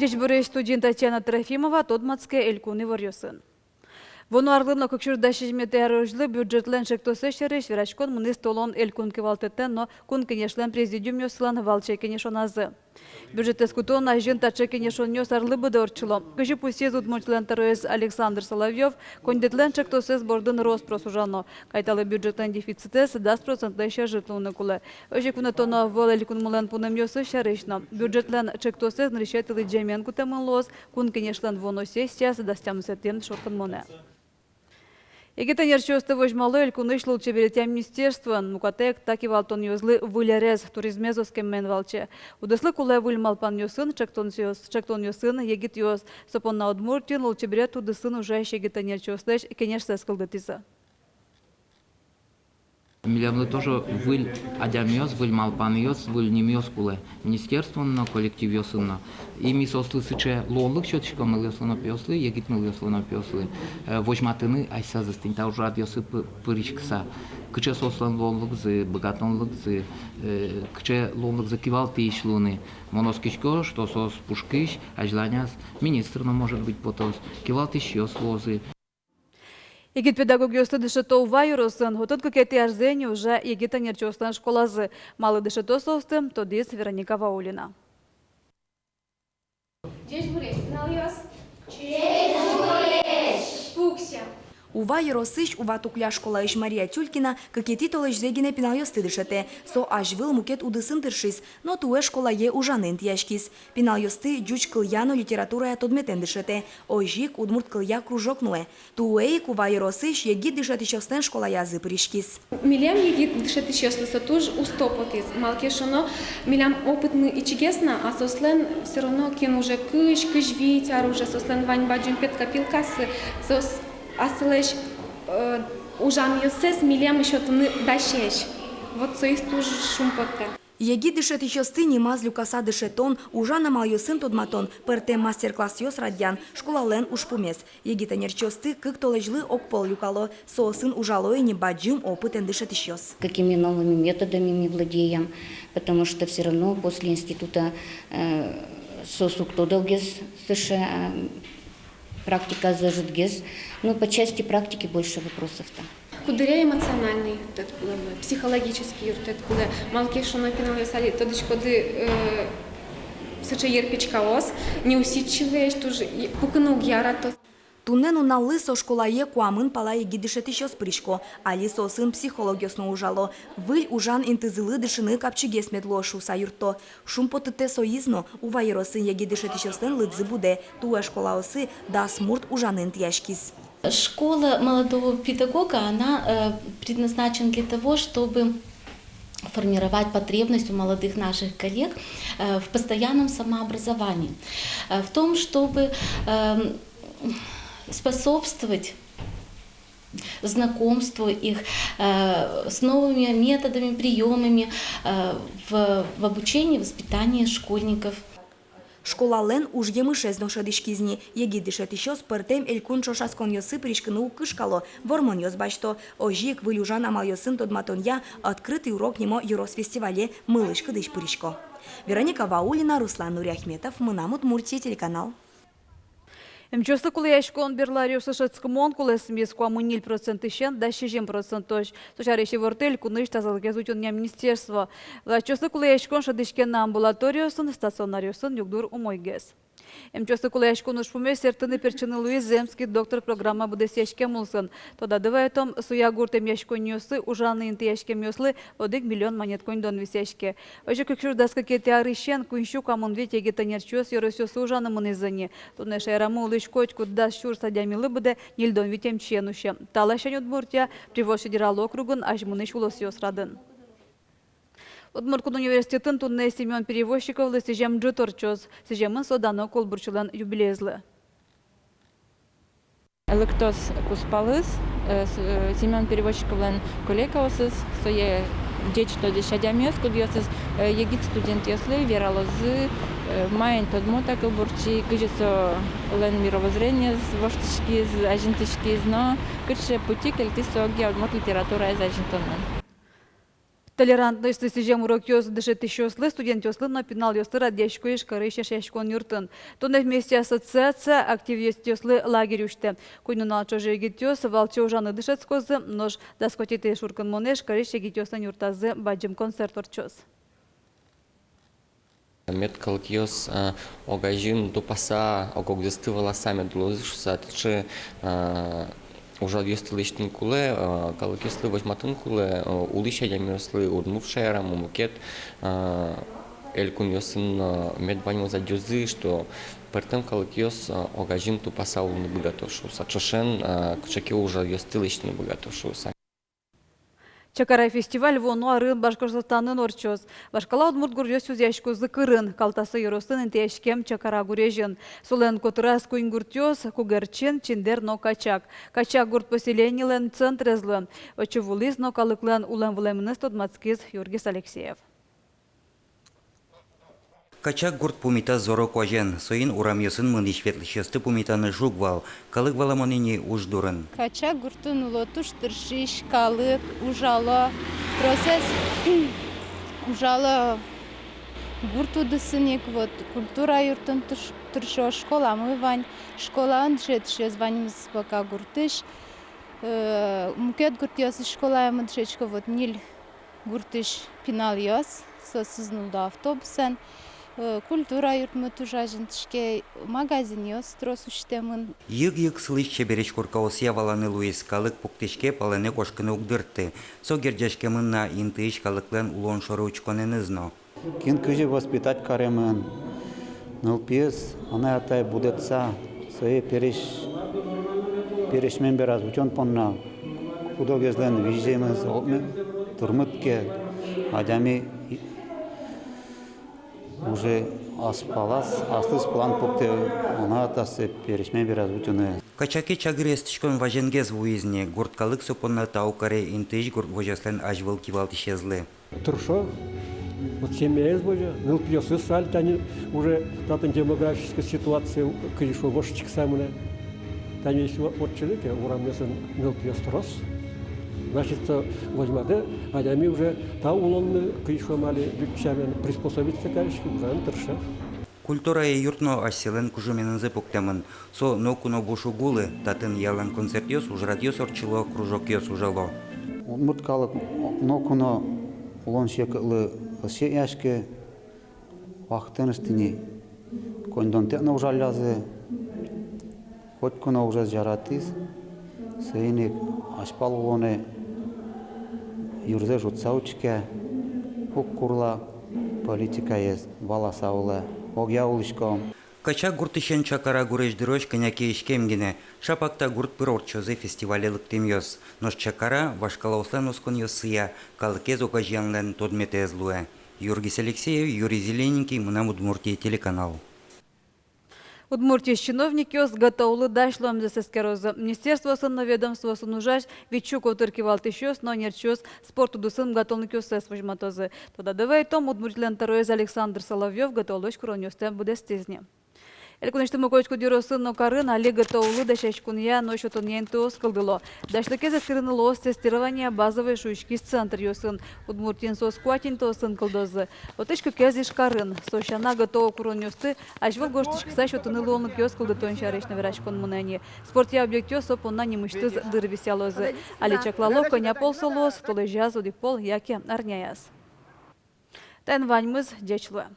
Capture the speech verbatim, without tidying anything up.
Ӟечбуресь! Студиын Татьяна Трофимова. Тодматске элькун иворъёсын. Вуоно арлы но кык сюрс дас сизьыметӥ арозьлы бюджетлэн ӵектосэз сярысь вераськон мынӥз толон элькун кивалтэтлэн но Кун Кенешлэн президиумъёсылэн валче кенешоназы. Бюджетэз кутон азьын таӵе кенешонъёс арлы быдэ ортчыло. Кызьы пусйиз Удмуртилэн тӧроез Александр Соловьёв, коньдэтлэн ӵектосэз бордын рос-прос ужано. Кайталы бюджетлэн дефицитэз дас процентлэсь ӧжыт луыны кулэ. Озьы ик вунэтоно ӧвӧл элькунмылэн пунэмъёсыз сярысь но. Бюджетлэн ӵектосэз нырысетӥ лыдӟемен кутэмын луоз Кун Кенешлэн вуоно сессияз дас тямысэтӥ шуркынмонэ. Егит ӧнерчиосты возьмало элькунысь лулчеберетъя министерствоын. Уката ик та кивалтонъёслы выль ӧрез, туризмез оскемен валче. Удыслы кулэ выль малпанъёсын, ӵектонъёс-, ӵектонъёсын егитъёс. Со понна Удмуртиын лулчеберет удысын ужась егит ӧнерчиослэсь кенешсэс кылдытӥзы. Милемлы тоже выль адямиос, выль малпанъёс, выль нимъёс кулэ министерствоын но, коллективъёсын но. И ми соослы сыӵе луонлык сётӥськом нылъёслы но пиослы, егит нылъёслы но пиослы, э, возьматыны асьсэзэс тӥни та ужрадъёсы пы-, пыриськыса. Кыӵе соослэн луонлыкзы, быгатонлыкзы, э, кыӵе луонлыкзы кивалтӥсь луыны. Мон оскисько, что соос пушкысь азьланяз министр но, может быть, потоз, кивалтӥсьёс луозы. Егит педагогъёсты дышето Ува ёросын. Отын кыкетӥ арзэ ини ужа егит ӧнерчиослэн школазы. Малы дышето соосты, тодӥз Вероника Ваулина. Ӟечбуресь, пиналъёс! Ӟечбуресь! Пуксе! Ува ёросысь Ува Тукля школаысь Мария Тюлькина кыкетӥ толэзьзэ гинэ пиналъёсты дышетэ. Со азьвыл мукет удысын тыршиз, но туэ школае ужаны интыяськиз. Пиналъёсты ӟуч кылъя но литературая тодметэн дышетэ, озьы ик удмурт кылъя кружок нуэ. Туэ ик Ува ёросысь егит дышетӥсьёслэн школаязы пыриськиз. Милям егит дышетӥсьёслы со туж усто потӥз. Малы ке шуоно, милям опытмы ичигес на, а соослэн всё равно кин уже кызь, кызь вить ар уже, соослэн вань бадӟым педкопилкаоссы, соос асьсэлэсь, э, ужамъёссэс милемлы сётыны дасесь. Вот соиз туж шумпоттэ. Егит дышетӥсьёсты нимаз люкаса дышетон, ужан амалъёсын тодматон, пӧртэм мастер-классъёс радъян — школалэн ужпумез. Егит ӧнерчиосты кык толэзьлы огпол люкало, соосын ужало ини бадӟым опытэн дышетӥсьёс. Какими новыми методами мы владеем, потому что всё равно после института, э, соос уг тодо гес сыӵе, э, практиказэ ӧжытгес, но по части практики больше вопросов-то. Куддыръя эмоциональный юрттэт кулэ, психологический юрттэт кулэ. Малы ке шуоно, пиналъёс али, тодӥськоды, э, сыӵе йыр пичкаос, неусидчивоесь, туж и-, пукыны уг ярато. Туннэ нуналлы со школае куамын пала егит дышетӥсьёс пырисько. Али соосын психологъёс но ужало. Выль ужан интызылы дышыны капчигес мед луоз шуыса юртто. Шумпоттытэ соиз но: Ува ёросын егит дышетӥсьёслэн лыдзы будэ. Туэ школаосы дас мурт ужаны интыяськиз. Школа молодого педагога, она, э, предназначена для того, чтобы формировать потребность у молодых наших коллег, э, в постоянном самообразовании, э, в том, чтобы, эм, способствовать знакомству их, э, с новыми методами, приёмами, э, в, в обучении, воспитании школьников. Школалэн уж емышез но шӧдӥськиз ни. Егит дышетӥсьёс пӧртэм элькун ӵошатсконъёсы пыриськыны уг кышкало, вормонъёс басьто. Озьы ик выль ужан амалъёсын тодматонъя «Открытый урок» нимо ёрос фестивале мылысь-кыдысь пырисько. Вероника Ваулина, Руслан Нуриахметов, «Мынам Удмуртие» телеканал. Эмчиослы кулэяськон берло аръёсы шӧдскымон кулэсмиз, куамын ньыль процентысен дас сизьым процентозь. Со сярысь ивортэ элькунысь тазалыкез утёнъя министерство. Врачъёслы кулэяськон шӧдӥське на амбулаториосын, стационаръёсын югдур умойгес. Эмчиослы кулэяськон ужпумез сэрттыны-пертчыны луиз «Земский доктор» программа быдэсъяськем улсын. Тодады вайытом, Суягурт эмъяськонниосы ужаны интыяськемъёслы одӥг миллион манет коньдон висъяське. Озьы кык сюрс дас кыкетӥ арысен куинь сю куамын вить егит ӧнерчиос ёросъёсы ужаны мынӥзы ни. Туннэ шаерамы улӥсь котькуд дас сюрс адямилы быдэ ньыльдон вить эмчиен усе. Та ласянь Удмуртия Приволжск федерал округын азьмынӥсь улосъёс радын. Удмурт кун университетын туннэ Семён Перевозчиковлы сӥзем ӝыт ортчоз. Сӥземын со дано кылбурчилэн юбилеезлы. Лыктоз кузпалыз, э, с-, э, Семён Перевозчиковлэн коллегаосыз, сое ӟеч тодӥсь адямиосыз, кудъёсыз, э, егит студентъёслы вералозы, э, маин тодмо та кылбурчи, кызьы солэн мировоззрениез воштӥськиз, азинтӥськиз но кыӵе пути кельтӥз со огъя удмурт литератураез азинтонын. Толерантностьлы сӥзем урокъёс дышетӥсьёслы, студентъёслы но пиналъёслы радъясько Ижкарысь Эшъяськон юртын. Туннэ «Вместе» ассоциация активистъёслы лагерь усьтэ. Куинь нунал ӵоже егитъёс валче ужаны дышетскозы, нош дас куатетӥ шуркынмонэ Ижкарысь егитъёслэн юртазы бадӟым концерт ортчоз. Мед калыкъёс, а, огазьын тупаса, ог-огзэсты валаса мед улозы шуыса, таӵе, а, ужрадъёсты лэсьтыны кулэ, а, калыкъёслы возьматыны кулэ, а, улӥсь адямиослы, удмурт шаерамы, мукет, а, элькунъёсын, а, мед ваньмыз адӟозы, что пӧртэм калыкъёс, а, огазьын тупаса улыны быгато шуыса. Ӵошен, а, кыӵе ке ужрадъёсты лэсьтыны быгато шуыса. Чакара фестиваль вуоно арын Башкортостанын ортчоз. Вашкала удмурт гуръёс чузъяськозы кырын. Калтасы ёросын интыяськем Чакара гурезьын. Солэн котыраз куинь гуртъёс: Кугерчин, Чиндер но Качак. Качак гурт поселенилэн центрез луэ. Отчы вуылӥз но калыклэн улэм-вылэмыныз тодматскиз Юргис Алексеев. Качак гурт пумитаз зоро куазен. Соин урамъёсын мынӥсь-ветлӥсьёсты пумитаны жуг вал. Калык, валамон ини, уж дурын. Качак гуртын уло туж тыршись калык, ужало, тросэз ужало гурт удысын ик, вот, культура юртын тырш-, тыршо, школамы вань, школаын дышетӥсьёс ваньмыз пока гуртысь, э, мукет гуртъёсысь школаямы дышетско, вот, ньыль гуртысь пиналъёс, соосыз нулло автобусэн, э, культура юртмы туж азинтӥське, магазинъёс трос усьтэмын. Йыг-йыг сылӥсь чебересь коркаосъя валаны луиз: калык пуктӥське, палэнэ кошкыны уг дырты. Со герӟаськемын на интыысь калыклэн улон шоры учконэныз но. Кин кызьы воспитать каремын, нылпиез анай-атай будэтса, сое пересь, пересьмем бераз утён понна, куд-огезлэн визьзэмез, о, ме-, тырмыт ке, адями и-, уже ас палаз аслыз план пуктэ анай-атайзэ пересьмем бераз утёнэ. Качаке чагыр эстӥськон вазенгес вуиз ни. Гурт калык со понна тау каре интыысь гурт возёслэн азьвыл кивалтӥсезлы. Тыршо, вот семьяез возё, нылпиосыз али тани уже татын демографической ситуация, кызьы шуо, воштӥськыса мынэ. Тани если вот ортчыны ке, урамъёсын нылпиос трос, значит, со возьматэ, адями уже та улонлы, кызьы шуом али, ӟуч сямен приспособиться кариське, ужаны тырше. Культурая юрт но асьсэлэн кужыменызы пуктэмын. Со ноку но буш уг улы. Татын ялан концертъёс, ужрадъёс ортчыло, кружокъёс ужало. Удмурт калык ноку но улон секытлы ӧз сётъяськы, вахтыныз тӥни коньдонтэк но ужаллязы. Котьку но ужез яратӥз, соин ик азьпал улонэ юрзэ ӝутса учке, уг курла политикаез, валаса улэ, огъя улӥськом. Качак гуртысен Чакара гурезь дырозь кӧня ке иськем гинэ. Шапак та гурт пыр ортчозы фестивале лыктэмъёс. Нош Чакара вашкалаослэн осконъёссыя калыкез огазеянлэн тодметэз луэ. Юргис Алексеев, Юрий Зелененький, «Мынам Удмуртие» телеканал. Удмуртиысь чиновникъёс ГТО-лы дась луэмзэс эскерозы. Министерствоосын но ведомствоосын ужась витьсю котыр кивалтӥсьёс но ӧнерчиос спорт удысын быгатонлыкъёссэс возьматозы. Тодады вайытом, Удмуртилэн тӧроез Александр Соловьёв ГТО-лэсь куронъёстэ быдэстӥз ни. Элькунысьтымы котькуд ёросын но карын али ГТО-лы дасяськонъя но сётонъя интыос кылдыло. Дасьлыкез эскерыны луоз тестирование базовой шуиськись центръёсын. Удмуртиын соос куать интыосын кылдозы. Отысь кыкез Ижкарын. Со сяна, ГТО куронъёсты азьвыл гожтӥськыса сётыны луонлыкъёс кылдытон сярысь но вераськон мынэ ни. Спортъя объектъёс со понна нимысьтыз дыр висъялозы. Али чаклало, кӧня пол со луоз: толэзяз, одӥг пол яке арняяз. Таин ваньмыз. Ӟеч луэ.